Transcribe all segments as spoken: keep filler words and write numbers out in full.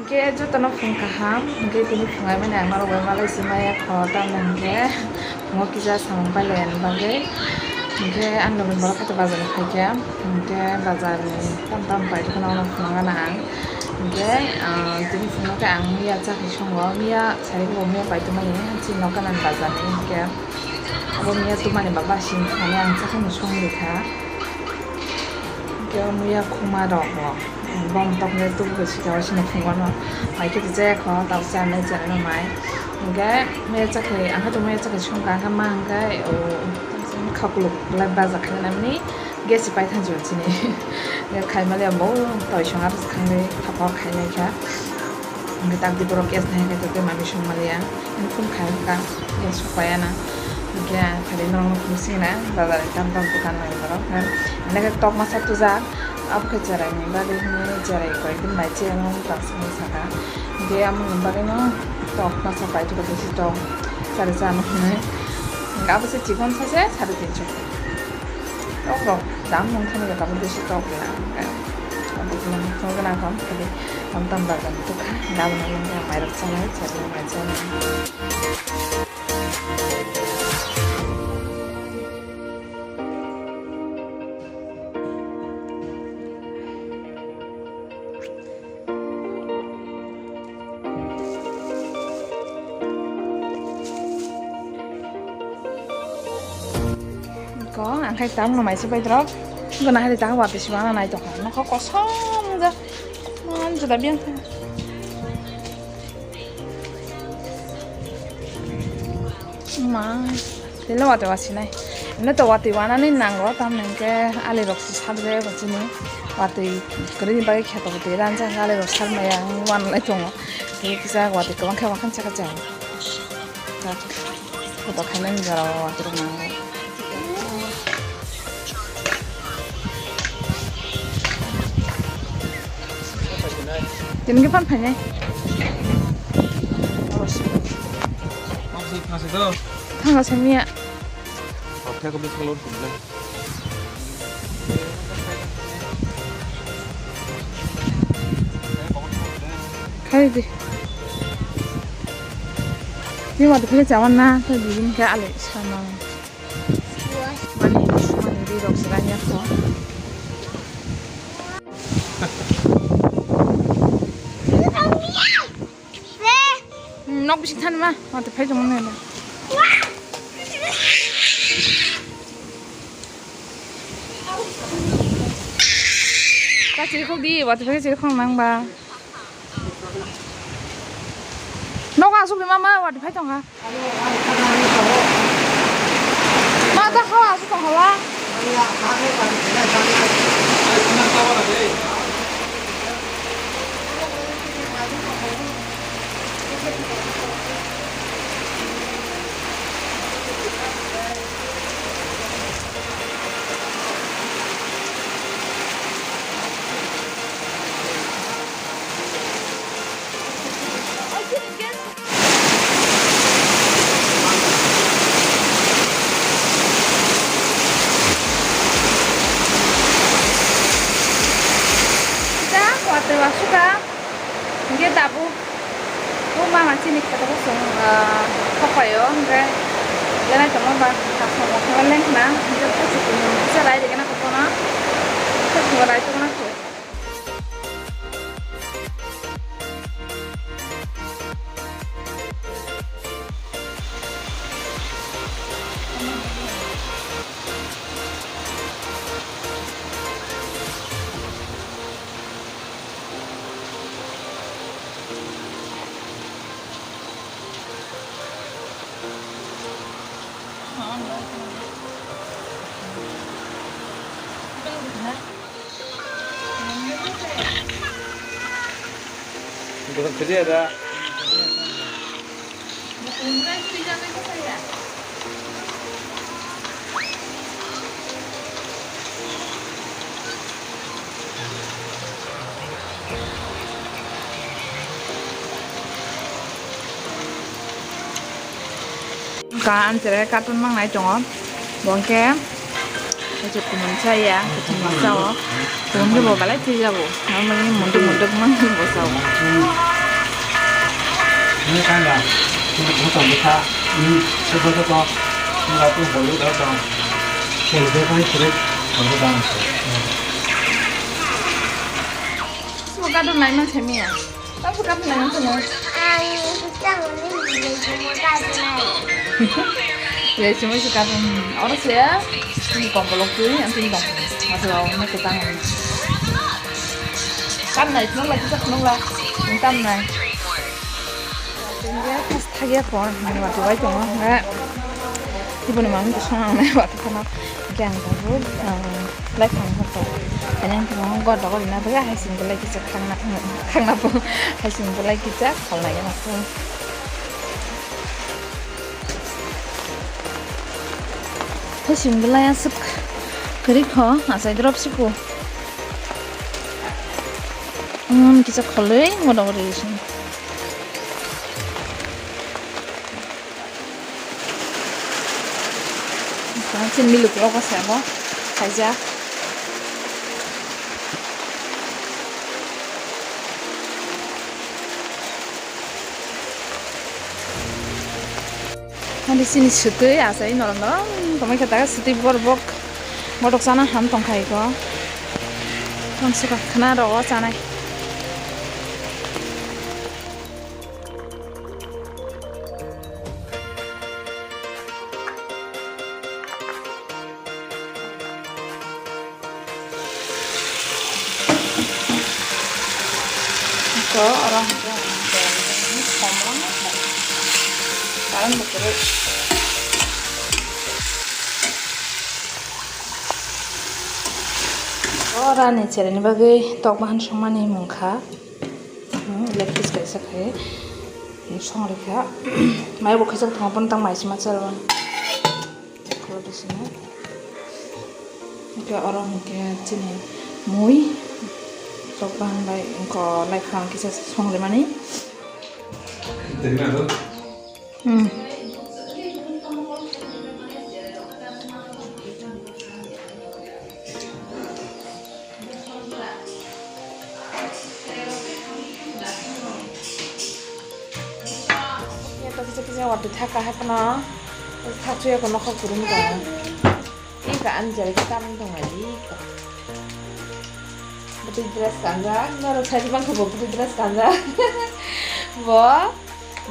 Hwnkhe jotono phung kaham, hwnkhe tini phungai mani ang norok bai malai si maya kho, tamni hwnkhe phungo kisa samung pailaiya ni bagwi. Hwnkhe ang nokni borok khe bazar ni phaikha, hwnkhe bazar ni tam tam paithago phunukna ang. Hwnkhe, ah, tini phungo khe ang miya chakhi songo, miya sari bo miya paithago mani, chini nok gana ni bazar ni hwnkhe abo miya tumani ba basi hinwi ang chakhi no songwi kha. Hwnkhe o miya khuma rok bo, bom tok le tubu sika o sini phungo no mai khe jaya kho, tabuk chanai chanai no mai. Hwnkhe miya chakhi, ang khe to miya chakhi songkha, ang khe ma hwnkhe o khakuluk belai baja khaina mani gas se paithangjak chini. Hwnkhe khaimaliya bo toi song aro khangwi khapao khainai kha. Hwnkhe tabdi borok gas nai khe tei mami songmaliya. Hwnkhe phone khai wngkha, gas sokpaiya na. Hwnkhe ang khaidi norokno phunuksinai bazar ni tam tam dokan nai borok. Hwnkhe tok masa tujak, abo khe cherai ni bagwi hwnwi cherai koi din bai che ano tak saka. Hwnkhe amoni bagwino tok masa paithago bisi tok chari chano hwnwi. Hwnkhe abo se chikon sa se sare tinso. Tok rok dam nung thani rok abo bisi tok ya. Abo khe nung thang gana kha, khe tam tam bazar ni tukha. Gabana nung kha mairok chanai, chajak mai chanai. Ko, ang khai tam no mai se pai drop. Gana hari ta watwi sima na nai tokha. Nokha kosom ja. Man juda biang kha. Ma, telo watwi wasinai. Ino to watwi wanani nango, tamni hwnkhe ali rok si sabjak eba chini. Watwi kwrwini bagwi kheto bwtwi ranjak hwnkhe ali rok sarmaya wng wanlai tongo. Tei kisa watwi kwbang khe wankha chaka chao. Kotor khainani jora o watwi rok nango. Tini khe phan phainai. Thangsa miya. Khai di. Ni watwi phai chawan na, tei bibini khe ali sama. Mani, mani ri rok se ranya kho. Hmm, nok bising thanma, watwi phai tongmani. Kachiri khok di, watwi phai kachiri khok nang ba. Nogo asuk di mama, watwi phai tongkha. Ma ta khawa asuk tongkha wa. Watwi wasukha, hwnkhe tabuk o mama chini kotoko chwng, ah, khokoi o, hwnkhe belai tongma ba khasongo khe lengkhna, hwnkhe kisa rai rwgena khe bono, kisa rai tongna khe. Ka ang chere carton mangnai tongo. Bo hwnkhe kuchuk kumun cha ya, kuchuk masa o. Kumun khe bo belai thwi jago. Normally munduk munduk mang bo sao. Smoke carton nai man semiya. Tamo kap nang tamo. Ang tamo ni bile jumo ka tunai. Bile jumo si kap. Oro se ya. Ni kompolok tu yang tu kompolok. Masa lawan na kita ngai. Kam nai tunong la kita tunong la. Kam nai. Tengge pas thagia kon ni watu bai tongo. Nge. Ibu ni mami tu sonang nai watu kono. Yang tahu. Lai khang kha kha. Ani ang tong go dogo rina bega hai sing belai kisa khangna khangna po. Hai sing belai kisa khalna ya ko. Hai sing belai asuk kari kho asai drop siku. Hmm, kisa kholoi go dogo ri sing. Chini miluk rogo se amo khaijak. Ani chini swtwi achai norom norom tongmai khe ta swtwi borbok botok chana ham tongkha iko. Tong swkang khna rogo chanai. Ito, oro hwnkhe ang somlangma khe. Karon bo kwrwi. Oro ani chereni bagwi tok bahan songmani mungkha. Hmm, leg piece kaisa khai song rikha. Mai bo khaisa thang pon tang mai sima chalo. Kholo bisina. Hwnkhe oro hwnkhe chini mui. Chokbang bai wngkha lai khang kisa song rimani. Hmm. Kisa kisa watwi thaka hai phano thaksuya ko nokha kwrwng tongo. Ika ani jari khe tamni tong lai ika. Bwtwi dress kanjak, norok sai mangkha bo bwtwi dress kanjak. Bo,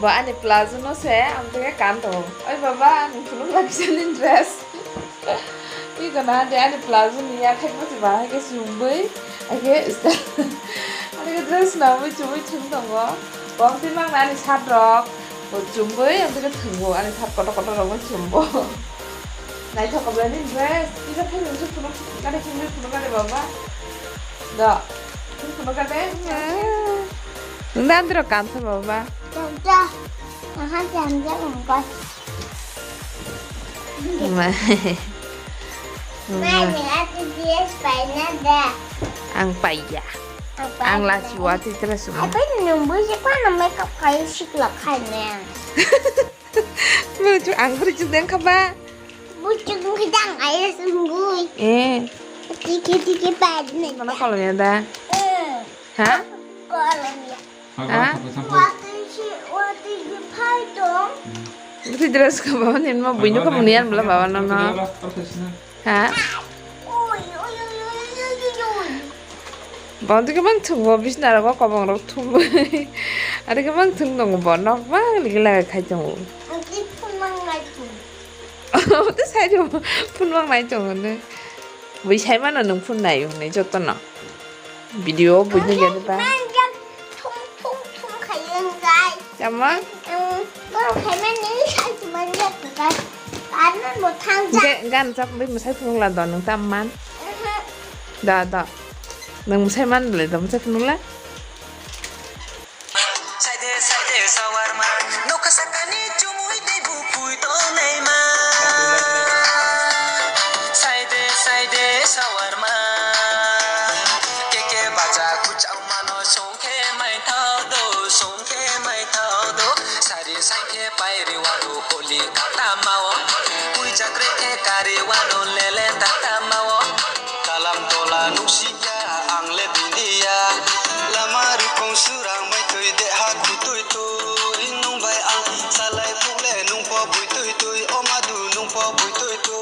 bo ani plazo no se ang tege kan tongo. Oi baba, ang phunuk lakisa ni dress. Iko na de ani plazo ni yakhai bo se bahai khe chumui, hai khe style. Ani khe dress namui chumui thung tongo. Bo ang twi mang na ani shirt rok bo chumui ang tege thungo, ani shirt kotor kotor rok bo chumbo. Naithok khe belai ni dress. Kisa phai nungso phunuk kade, phunuk phunuk kade baba. Do. Phunuk phunuk kade. Nung da andro kansa baba. Kansa. Aha kansa baba. Ma. Ma ni ati dress paina da. Ang paiya. Ang paiya. Ang lasi wati dress. Apa ni nungbu si kau na makeup kayu sik lakai ne. Bujuk ang bujuk deng kaba. Bujuk deng kaba ang ayah sungguh. Eh. Tiki tiki bad ni. Mana kalau ya da? Eh. Ha? Kalau ya. Ha? Waktu si waktu si pai dong. Buti dress kaba ni ma bujuk kaba ni an bela baba nono. Ha? Oi, oi, oi. Bo twi kwbang thwngbo bisna rogo kobong rok thumwi. Ari kwbang thwng tongo bo nokbar ligi laga khai tongo. Ang twi phunmang nai tongo. Obo twi sai tongo phunmang nai tongo ne. Bui sai mano nwng phun nai hwnwi jotono. Video buino gani ba. Manjak thum thum thum khai wngjai. Tama? Ang borok khai mani sai manjak wngjai. Ano mwthang jak. Hwnkhe gan chap bai mwsai phunukla do nwng tam man. Da da. Nwng mwsai man le do mwsai phunukla. Saide saide sawarma nokha sakani chumui tei bukui tongnai ma. Saide saide sawarma keke bacha kuchang mano songkhe maithao do songkhe maithao do sari sangkhe pairi wado koli kata mao. Pui chakre khe kari wano lele tata mao. Talam tola nuksi Ya, ang le dunia. Lama rukong surang bai tui de ha khutui tui. Nung bai ang salai puk le nung po bui tui tui. O madu nung po bui tui tui.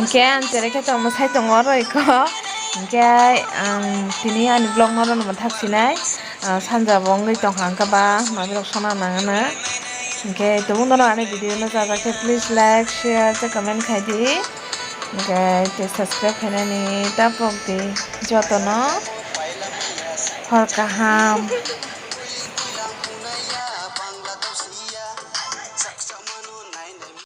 Hwnkhe ang cherai khe tongma sai tongo oro ikho. Hwnkhe ang tini ani vlog no rono thak sinai. Ah, sanja bo wngwi tongkha, hwnkhe ba mabirok sona nangano. Hwnkhe tubun norok ani video no chajak khe please like, share tei comment khai di. Hwnkhe tei subscribe khainani ta pok di jotono. Hor kaham.